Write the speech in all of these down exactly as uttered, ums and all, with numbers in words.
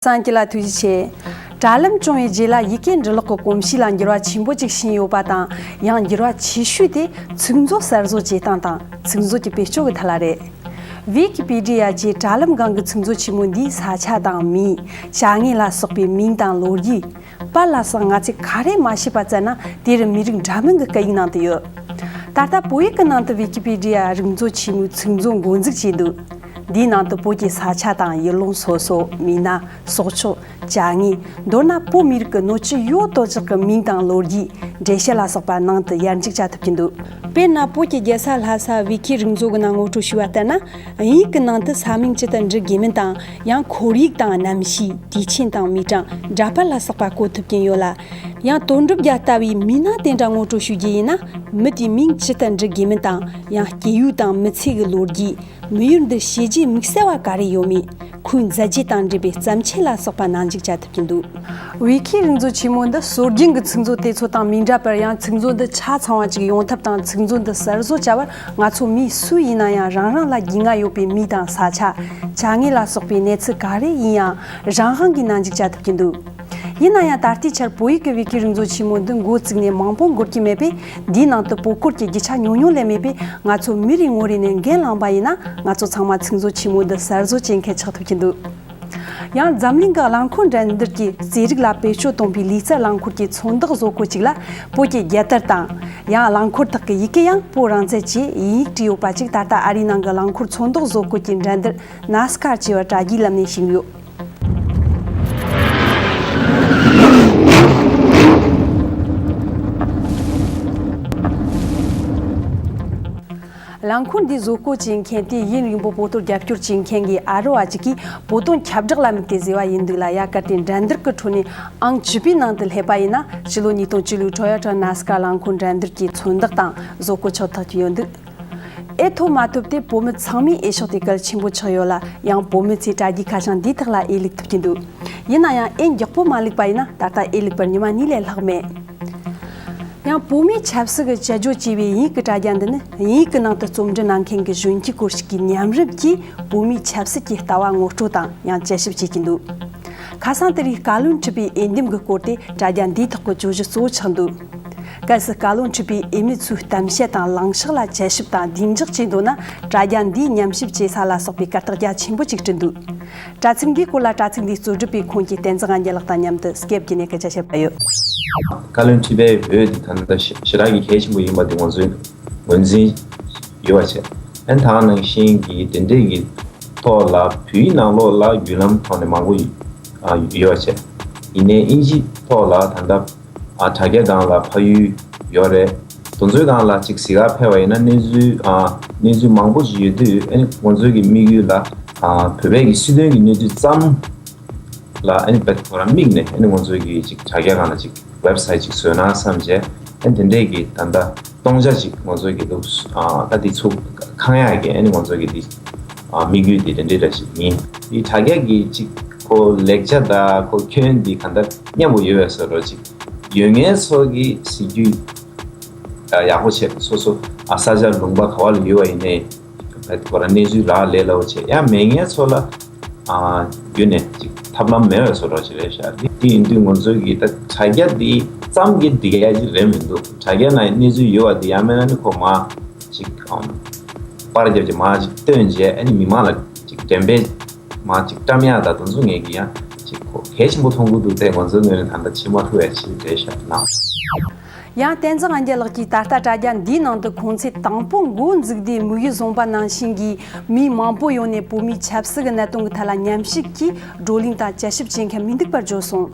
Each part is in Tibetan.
སངས་སྐྱིད་ལགས་ཐུགས་རྗེ་ཆེ། དྲ་ལམ་བྱུང་བའི་རྗེས་ལ་ཡི་གེ་འབྲི་ཀློག་གི་གོམས་གཤིས་ལ་འགྱུར་བ་ཆེན་པོ་ཅིག་ཕྱིན་ཡོད་པ་དང་། ཡང་འགྱུར་བ་ཆེ་ཤོས་དེ་ཚིག་མཛོད་གསར་བཟོ་བྱེད་སྟངས་དང་ཚིག་མཛོད་ཀྱི་བེད་སྤྱོད་ཀྱི་ཐད་ལ་རེད། ཝི་ཀི་པི་ཌི་ཡ་བཅས་དྲ་ལམ་སྒང་གི་ཚིག་མཛོད་ཆེན་མོ་འདིའི་ས་ཆ་དང་མི། བྱ་དངོས་ལ་སོགས་པའི་མིང་དང་ལོ་རྒྱུས། པར་ལ་སོགས་ང་ཚོས་ག་རེ་མ་ཤེས་པ་བཙལ་ན་དེ་རུ་མི་རིགས་འདྲ་མིན་གྱི་སྐད་ཡིག་ནང་དུ་ཡོད། ད་ལྟ་བོད་ཡིག་གི་ནང་དུ་ཝི་ཀི་པི་ཌི་ཡ་རིག་མཛོད་ཆེན་མོའི་ཚིག་མཛོད་འགོ་འཛུགས་བྱས་འདུག་འདིའི་ནང་དུ་བོད་ཀྱི་ས་ཆ་དང་ཡུལ་ལུང་སོ་སོ། མི་སྣ། སྲོག་ཆགས། བྱ་དངོས། མདོར་ན་བོད་མི་རིགས་ཀྱི་སྣོད་བཅུད་ཡོད་དོ་ཅོག་གི་མིང་དང་ལོ་རྒྱུས། འགྲེལ་བཤད་ལ་སོགས་པ་ནང་དུ་ཡར་འཇུག་བྱ་ཐུབ་ཀྱི་འདུག་དཔེར་ན། བོད་ཀྱི་རྒྱལ་ས་ལྷ་ས་ཝི་ཀི་རིག་མཛོད་ཀྱི་ནང་ངོ་སྤྲོད་ཞུས་པ་ལྟར་ན། དབྱིན་ཡིག་གི་ནང་དུ་ས་མིང་ཇི་ལྟར་འབྲི་དགོས་མིན་དང་། ཡང་ཁོར་ཡུག་དང་གནམ་གཤིས། དུས་ཆེན་དང་མི་གྲངས། འདྲ་པར་ལ་སོགས་པ་བཀོད་ཐུབ་ཀྱིན་ཡོད་ལ། ཡང་དོན་གྲུབ་རྒྱལ་ལྟ་བུའི་མི་སྣ་དེ་འདྲ་ངོ་སྤྲོད་ཞུ་རྒྱུ་ཡིན་ན། མི་དེའི་མིང་ཇི་ལྟར་འབྲི་དགོས་མིན་དང་། ཡང་སྐྱེས་ཡུལ་དང་མི་ཚེ་གི་ལོ་རྒྱུས། མི་ཡུལ་འདིར་བྱས་རྗེས་དམིགས་བསལ་བ་ག་རེ་ཡོད་མེད། ཁོའི་མཛད་རྗེས་དང་འབྲེལ་བའི་བརྩམས་ཆོས་ལ་སོགས་པ་ནང་འཇུག་བྱ་ཐུབ་ཀྱི་འདུག་ཝི་ཁི་རིག་མཛོད་ཆེན་མོ་འདི་སྲོལ་རྒྱུན་གྱི་ཚིག་མཛོད་དེ་ཚོ་དང་མི་འདྲ་བར། ཡང་ཚིག་མཛོད་འདི་ཆ་ཚང་བ་ཅིག་ཡོང་ཐབས་དང་། ཚིག་མཛོད་འདི་གསར་བཟོ་བྱ་བར་ང་ཚོ་མི་སུ་ཡིན་ན་ཡང་རང་རང་ལ་རྒྱུས་མངའ་ཡོད་པའི་མི་དང་ས་ཆ། བྱ་དངོས་ལ་སོགས་པའི་གནས་ཚུལ་ག་རེ་ཡིན་ཡང་། རང་དབང་གིས་ནང་འཇུག་བྱ་ཐུབ་ཀྱི་འདུག་ཡིན་ན་ཡང་། ད་ལྟའི་ཆར་བོད་ཡིག་གི་ཝི་ཀི་རིག་མཛོད་ཆེན་མོ་འདི་འགོ་བཙུགས་ནས་མང་པོ་འགོར་གྱི་མེད་པས། འདིའི་ནང་དུ་བོད་སྐོར་གྱི་རྒྱུ་ཆ་ཉུང་ཉུང་ལས་མེད་པས། ང་ཚོ་མི་རེ་ངོ་རེ་ནས་འགན་བླངས་པ་ཡིན་ན། ང་ཚོ་ཚང་མ་ཚིག་མཛོད་ཆེན་མོ་འདི་གསར་བཟོ་བྱེད་མཁན་ཆགས་ཐུབ་ཀྱི་འདུག་ཡང་། འཛམ་གླིང་གི་རླངས་འཁོར་འགྲན་བསྡུར་གྱི་རྩེད་རིགས་ལ་བེད་སྤྱོད་གཏོང་པའི་ལུས་རྩལ་རླངས་འཁོར་གྱི་ཚོན་མདོག་བཟོ་བཀོད་ཅིག་ལ་བོད་ཀྱི་རྒྱལ་དར་དང་། ཡང་། རླངས་འཁོར་དག་གི་ཡི་གེ་ཡང་བོད་རང་བཙན་གྱི་དབྱིན་ཡིག་བྲིས་ཡོད་པ་ཅིག་ད་ལྟ་ཨ་རིའི་ནང་གི་རླངས་འཁོར་ཚོན་མདོག་བཟོ་བཀོད་ཀྱི་འགྲན་བསྡུར་ནཱ་སི་ཀར་ཅེས་པར་དྲ་རྒྱའི་ལམ་ནས་ཞུགས་ཡོད། རླངས་འཁོར་འདིའི་བཟོ་བཀོད་བྱེད་མཁན་དེ་དབྱིན་རིང་པོ་བོད་དོན་རྒྱབ་སྐྱོར་བྱེད་མཁན་གྱི་ཨ་རོ་བ་ཅིག་གིས་བོད་དོན་ཁྱབ་བསྒྲགས་ལ་དམིགས་ཏེ་བཟོས་པ་ཡིན་འདུག་ལ། ཡ། གལ་ཏེ་འགྲན་བསྡུར་གྱི་ཁྲོད་ནས་ཨང་བཅུ་པའི་ནང་དུ་སླེབས་པ་ཡིན་ན། ཕྱི་ལོ་ཉིས་སྟོང་བཅུ་ལོའི་ཊོ་ཡོ་ཊ་ནཱ་སི་ཀར་རླངས་འཁོར་འགྲན་བསྡུར་གྱི་ཚོན་མདོག་དང་བཟོ་བཀོད་ཕྱོགས་ཐག་གཅོད་ཡོད་འདུག་ཨེ་ཐོབ་མ་ཐོབ་དེ་བོད་མི་ཚང་མའི་འོས་ཤོག་དེ་གལ་ཆེན་པོ་ཆགས་ཡོད་ལ། ཡང་བོད་མི་ཚོས་དྲ་རྒྱའི་ཁ་བྱང་འདིའི་ཐོག་ལ་འོས་བླུག་ཐུབ་ཀྱི་འདུག་ཡིན་ན་ཡང་། འོས་མགྱོགས་པོ་མ་བླུགས་པ་ཡིན་ན་ད་ལྟ་འོས་བླུགས་པར་ཉི་མ་གཉིས་ལས་ལྷག་མེད། ཡང་། བོད་མིའི་ཆབ་སྲིད་ཀྱི་དཔྱད་བརྗོད་ཅེས་པའི་དབྱིན་ཡིག་གི་དྲ་རྒྱ་འདི་ནི། དབྱིན་ཡིག་གི་ནང་དུ་རྩོམ་འབྲི་གནང་མཁན་གྱི་གཞོན་སྐྱེས་སྐོར་ཞིག་གིས་མཉམ་རུབ་ཀྱིས་བོད་མིའི་ཆབ་སྲིད་ཀྱི་ལྟ་བ་ངོ་སྤྲོད་དང་ཡང་དཔྱད་ཞིབ་བྱེད་ཀྱི་འདུག་ཁ་སང་དེ་རིང་བཀའ་བློན་ཁྲི་པའི་འོས་འདེམས་ཀྱི་སྐོར་དེ་དྲ་རྒྱ་འདིའི་ཐོག་གི་བརྗོད་གཞི་གཙོ་བོ་ཆགས་འདུག་གལ་སྲིད་བཀའ་བློན་ཁྲི་པའི་འོས་མི་ཚོའི་གཏམ་བཤད་དང་གླེང་ཕྱོགས་ལ་དཔྱད་ཞིབ་དང་བདེ་འཇགས་བྱེད་འདོད་ན། དྲ་རྒྱ་འདིའི་ཉམས་ཞིབ་བྱེད་ས་ལ་སོགས་པའི་གར་སྟེགས་རྒྱ་ཆེན་པོ་ཅིག་བསྐྲུན་འདུག་དྲ་ཚིགས་འདིའི་སྐོར་ལ་དྲ་ཚིགས་འདིའི་གཙོ་སྒྲུབ་པས་ཁོང་གིས་བསྟན་འཛིན་དབང་རྒྱལ་ལགས་དང་མཉམ་དུ་སྐེབས་བརྒྱུད་ནས་སྐད་ཆ་བཤད་པ་ཡོད། བཀའ་བློན་ཁྲི་པའི་འོས་འདི་ད་ལྟ་ཞེ་ཞེ་དྲག་གི་གལ་ཆེན་པོ་ཡིན་པ་འདི་ང་ཚོས་ངོས་འཛིན་ཡོད་པ་བྱས། ཨན་ད་ག་ནང་བཞིན་གྱི་དེ་འདྲས་ཀྱི་ཐོག་ལ་བོད་ཡིག་ནང་ལོགས་ལ་བརྒྱུད་ལམ་ཐོག་ནས་མང་པོ་ཡོད་པ་བྱས། ཡིན་ནའི་དབྱིན་ཇིའི་ཐོག་ལ་ད་ལྟ་ཨ་དྲ་རྒྱ་སྒང་ལ་ཕ་ཡུལ་ཡོད་རེད། དེ་ཚོའི་སྒང་ལ་ཅིག་གཟིགས་གར་ཕེབས་པ་ཡིན་ན་གནས་ཚུལ་ཨ་གནས་ཚུལ་མང་པོ་ཞིག་ཡོད་དུས། ཨ་ནི་ང་ཚོའི་གི་དམིགས་ཡུལ་ལ་ཨ་བོད་པའི་གི་སྲིད་དོན་གི་གནས་ཚུལ་ཙམ་ལ་ཨ་ནི་བེད་ཁོ་རང་དམིགས་ནས། ཨ་ནི་ང་ཚོའི་གི་ཅིག་དྲ་རྒྱ་སྒང་ལ་ཅིག་ཝེབ་སའིཊ་ཅིག་བཟོས་ན་བསམ་བྱས། ཨ་ནི་དེ་འདྲས་གི་ད་ལྟ་སྟོང་ཆ་ཅིག་ང་ཚོའི་གི་འདུག་ཨ་ད་དེ་ཚུགས་ཁང་ཡག་གི་ཨ་ནི་ང་ཚོའི་གི་དེ་ཨ་དམིགས་ཡུལ་དེ་དེ་འདྲས་འདྲ་ཞིག་ཡིན། དེ་དྲ་རྒྱ་གི་ཅིག་ཁོ་ལེགས་ཆ་དང་ཁོ་སྐྱོན་འདི་ག་འདྲ་མཉམ་པོ་ཡོད་པའི་བཟོ་འདྲ་ཅིག་ཡོད་མཁན་ཚོ་གི་གཟིགས་རྒྱུ་ཡག་པོ་བྱས། སོ་སོ་ཨ་ས་ཆ་ལུང་པ་ག་བ་ལ་ཡོད་པ་ཡིན་ནའི་བེད་ཁོ་རང་གནས་ཚུལ་རག་ལས་སླ་པོ་བྱས། ཡང་མེད་མཁན་ཚོ་ལ་ཨ་བརྒྱུད་ནས་ཅིག་ཐབས་ལམ་མེད་པའི་བཟོ་འདྲ་ཅིག་རེད་ཤག་འདི་འདི་ཡིན་དུས་ང་ཚོའི་གི་ད་དྲ་རྒྱ་འདི་ཙམ་གྱིས་འགྲིག་ཡ་ཅིག་རེད་མི་འདུག་དྲ་རྒྱ་ནང་གནས་ཚུལ་ཡོད་པ་འདི་ཡང་མིན་ན་ནི་ཁོ་མར་ཅིག་ཨམ་པར་བརྒྱབ་ཅིག་མར་ཅིག་བཏོན་བྱས། ཨ་ནི་མི་མང་ལ་ཅིག་འགྲེམས་སྤེལ་མར་ཅིག་བཀྲམ་ཡག་ད་དེ་ཚོ་ངས་ཀྱི་ཡང་ཅིག་ཁོ་གལ་ཆེན་པོ་མཐོང་གི་འདུག་དེ་ང་ཚོའི་ངོས་ནས་ད་ལྟ་བྱེད་མ་ཐུབ་པའི་ཆེད་རེད་ཤག་ན། ཡང་བསྟན་འཛིན་དབང་རྒྱལ་ལགས་ཀྱིས་ད་ལྟ་དྲ་རྒྱ་འདིའི་ནང་དུ་ཁོང་ཚོས་དང་པོ་འགོ་འཛུགས་དུས་དམིགས་ཡུལ་བཟུང་པ་ནང་བཞིན་གྱི་མི་མང་པོ་ཡོང་ནས་བོད་མིའི་ཆབ་སྲིད་ཀྱི་གནད་དོན་གྱི་ཐད་ལ་ཉམས་ཞིབ་ཀྱིས་བགྲོ་གླེང་དང་དཔྱད་ཞིབ་བྱེད་མཁན་མི་འདུག་པར་བརྗོད་སོང་།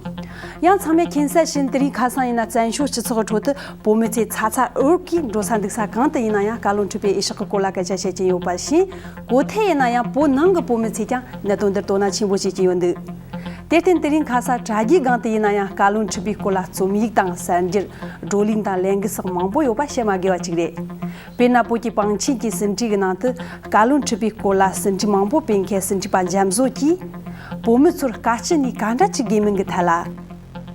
ཡང་ཚང་མས་མཁྱེན་གསལ་བཞིན་དེ་རིང་ཁ་སང་ཡིན་ན་བཙན་བྱོལ་སྤྱི་ཚོགས་ཀྱི་ཁྲོད་དུ་བོད་མི་ཚོས་ཚ་ཚ་འུར་འུར་གྱིས་འགྲོ་ས་འདུག་ས་གང་དུ་ཡིན་ན་ཡང་བཀའ་བློན་ཁྲི་པའི་འོས་ཤོག་གི་སྐོར་ལ་སྐད་ཆ་བཤད་ཀྱིན་ཡོད་པ་བཞིན། གོ་ཐོས་ཡིན་ན་ཡང་བོད་ནང་གི་བོད་མི་ཚོས་ཀྱང་གནད་དོན་འདིར་དོ་སྣང་ཆེན་པོ་བྱེད་ཀྱིན་ཡོད་འདུག་དེར་བརྟེན་དེ་རིང་ཁ་སང་དྲ་རྒྱའི་སྒང་དུ་ཡིན་ན་ཡང་བཀའ་བློན་ཁྲི་པའི་སྐོར་ལ་རྩོམ་ཡིག་དང་གསར་འགྱུར། བགྲོ་གླེང་དང་ལས་འགུལ་སོགས་མང་པོ་ཡོད་པ་བཤད་མ་དགོས་པ་ཅིག་རེད། དཔེར་ན་བོད་ཀྱི་པང་ཆེན་གྱི་ཟིན་བྲིས་ཀྱི་ནང་དུ་བཀའ་བློན་ཁྲི་པའི་སྐོར་ལ་ཟིན་བྲིས་མང་པོ་སྤེལ་མཁན་ཟིན་བྲིས་པ་འཇམ་བཟོ་གིས། བོད་མི་ཚོར་དཀའ་སྤྱད་ནས་ག་འདྲ་ཅིག་དགོས་མིན་གྱི་ཐད་ལ།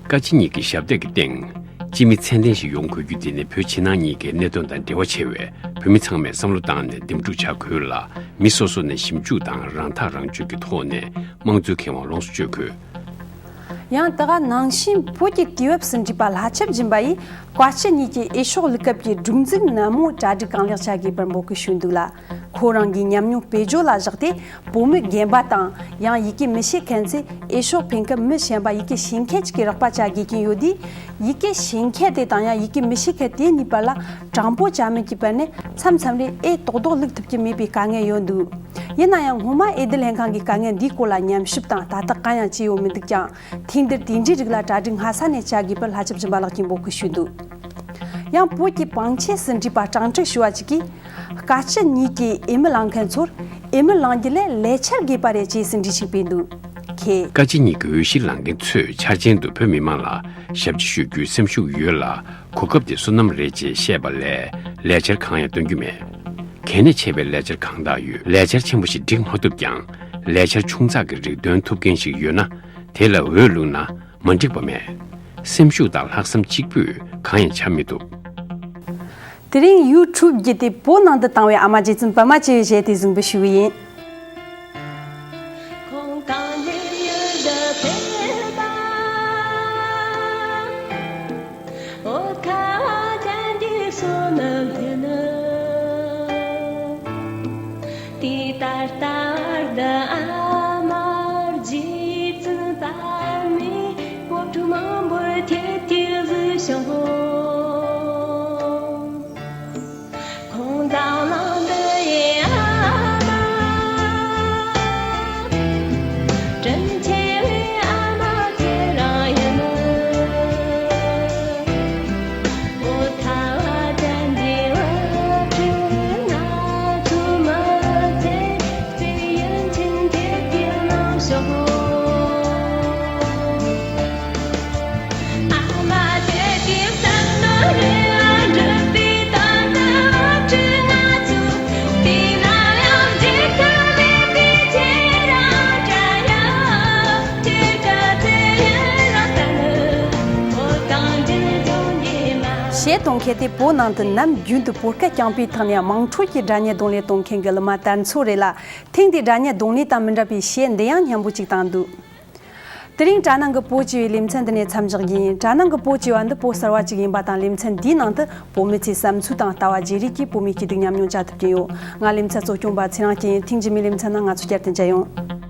བཀའ་སྤྱི་གཉིས་ཀྱི་ཞབས་སྟེགས་ཀྱི་སྟེང་། སྤྱི་མི་ཚད་ལྡན་ཞིག་ཡོང་དགོས་རྒྱུ་དེ་ནི་བོད་ཕྱི་ནང་གཉིས་ཀའི་གནད་དོན་དང་འབྲེལ་བ་ཆེ་བས། བོད་མི་ཚང་མས་བསམ་བློ་བཏང་ནས་འདེམས་སྒྲུག་བྱ་དགོས་ལ། མི་སོ་སོ་ནས་ཞིབ་འཇུག་དང་རང་ཐག་རང་གཅོད་ཀྱི་ཐོག་ནས་དམངས་གཙོའི་ཁེ་དབང་ལོངས་སུ་སྤྱོད་དགོས། ཡང་དེ་ག་ནང་བཞིན་བོད་ཀྱི་དུས་བབ་ཟིན་བྲིས་པ་ལྷ་ཆབ་སྦྱིན་པ་ཡིས་བཀའ་སྤྱི་གཉིས་ཀྱི་འོས་ཤོག་བླུགས་སྐབས་ཀྱི་སྒྲིག་འཛུགས་ནན་མོ་གྲ་སྒྲིག་གང་ལེགས་བྱ་དགོས་པར་འབོད་སྐུལ་ཞུས་འདུག་ལ། ཁོ་རང་གིས་ཉམས་མྱོང་བེད་སྤྱོད་ལ་བཞག་སྟེ། བོད་མི་རྒན་པ་དང་ཡང་ཡི་གེ་མི་ཤེས་མཁན་ཚོས་འོས་ཤོག་འཕེན་སྐབས་མི་གཞན་པ་ཡི་གེ་ཤེས་མཁན་ཅིག་གིས་རོགས་པ་བྱ་དགོས་ཀྱིན་ཡོད་དུས། ཡི་གེ་ཤེས་མཁན་དེ་དང་ཡང་ཡི་གེ་མི་ཤེས་མཁན་དེ་གཉིས་བར་ལ་དྲང་པོ་བྱ་མིན་གྱི་བར་ནས་མཚམས་མཚམས་རེ་འོས་ཏོག་ཏོག་བླུགས་ཐུབ་ཀྱི་མེད་པའི་དཀའ་ངལ་ཡོད་འདུག་ཡིན་ན་ཡང་སྔོན་མ་འོས་བསྡུ་ལྷན་ཁང་གིས་དཀའ་ངལ་འདིའི་སྐོར་ལ་ཉམས་ཞིབ་དང་ལྟ་རྟོག་གང་ཡང་བྱས་ཡོད་མི་འདུག་ཀྱང་། ཐེངས་འདིར་དེ་འདྲའི་རིགས་ལ་གྲ་སྒྲིག་སྔ་ས་ནས་བྱ་དགོས་པར་ལྷ་ཆབ་སྦྱིན་པ་ལགས་ཀྱིས་འབོད་སྐུལ་ཞུས་འདུག་ཡང་བོད་ཀྱི་བང་ཆེན་ཟིན་བྲིས་པ་ཀྲང་ཀྲིག་ཞུ་བ་ཅིག་གིས། བཀའ་སྤྱི་གཉིས་ཀྱིས་འོས་མི་ལངས་མཁན་ཚོར་འོས་མི་ལངས་རྒྱུ་ལས་ལས་འཆར་དགོས་པ་རེད་ཅེས་ཟིན་བྲིས་ཤིག་སྤེལ་འདུག་ཁེ། བཀའ་སྤྱི་གཉིས་ཀྱི་འོས་གཞིར་ལངས་མཁན་ཚོས་འཆར་ཅན་དུ་བོད་མི་མང་ལ་ཞབས་ཕྱི་ཞུ་རྒྱུའི་སེམས་ཤུགས་ཡོད་ལ། གོ་སྐབས་དེ་བསོད་ནམས་རེད་ཅེས་བཤད་པ་ལས་ལས་འཆར་གང་ཡང་སྟོན་རྒྱུ་མེད། གལ་གནད་ཆེ་བའི་ལས་འཆར་གང་དག་ཡོད། ལས་འཆར་ཆེན་པོ་ཞིག་སྒྲིག་མ་ཐུབ་ཀྱང་། ལས་འཆར་ཆུང་ཙག་གི་རིགས་འདོན་ཐུབ་མཁན་ཞིག་ཡོད་ན། དེ་ལ་འོས་བླུགས་ན་མ་འགྲིག་པ་མེད། སེམས་ཤུགས་དང་ལྷག་བསམ་གཅིག་པུས་གང་ཡང་བྱ་མི་ཐུབ། དེ་རིང་ཡུ་ཊུབ་བརྒྱུད་དེ་བོད་ནང་དུ་བཏང་བའི་ཨ་མ་རྗེ་བཙུན་པདྨ་བཅུ་པའི་གཞས་དེ་གཟིགས་འབུལ་ཞུ་གི་ཡིན། ཁོང་གང་ནས་ཡོད་དེ་ཕེབས་པ། འོ་ཁ་བ་ཅན་གྱི་བསོད་ནམས་ལྡན་ནོ། དེ་ལྟར་ལྟར་དུ་ཨ་མ་རྗེ་བཙུན་པདྨས་བོད་ཕྲུག་མང་པོར་ཐེབས་ཏེ་གཟིགས་ཤོག་ཁོང་དང་ལང་དུ་ཡེ་ཨ་མ། དྲིན་ཆེ་བའི་ཨ་མ་ཁྱེད་རང་ཡིན་ནོ། འོ་ཐ་བ་ཅན་གྱི་བུ་ཕྲུག་ང་ཚོ་མི་ཚེ་གཅིག་ཡུན་ཆིན་ཐེབས་ཀྱི་གནང་ཤོག་གཞས་གཏོང་མཁན་དེ་བོད་ནང་དུ་ནམ་རྒྱུན་དུ་བོད་སྐད་རྐྱང་པའི་ཐོག་ནས་དམངས་ཁྲོད་ཀྱི་སྒྲ་སྙན་རྡུང་ལེན་གཏོང་མཁན་གྱི་གླུ་མ་དར་མཚོ་རེད་ལ། ཐེངས་འདིའི་སྒྲ་སྙན་རྡུང་ལེན་དང་མི་འདྲ་བའི་གཞས་འདི་ཡང་སྙན་པོ་གཅིག་བཏང་འདུག་དེ་རིང་དྲ་ནང་གི་བོད་སྤྱི་བའི་ལེ་ཚན་འདི་ནས་མཚམས་འཇོག་རྒྱུ་ཡིན། དྲ་ནང་གི་བོད་སྤྱི་བ་འདི་བོད་གསར་བ་གཅིག་ཡིན་པ་དང་། ལེ་ཚན་འདིའི་ནང་དུ་བོད་མི་ཚོའི་བསམ་ཚུལ་དང་ལྟ་བ་བརྗེ་རེས་ཀྱིས་བོད་མིའི་སྐྱིད་སྡུག་མཉམ་མྱོང་བྱ་ཐུབ་ཀྱི་ཡོད། ང་ལེ་ཚན་གཙོ་སྐྱོང་པ་ཚེ་རིང་སྐྱིད་ཡིན། ཐེངས་རྗེས་མའི་ལེ་ཚན་ནང་ང་ཚོ་བསྐྱར་དུ་མཇལ་ཡོང་།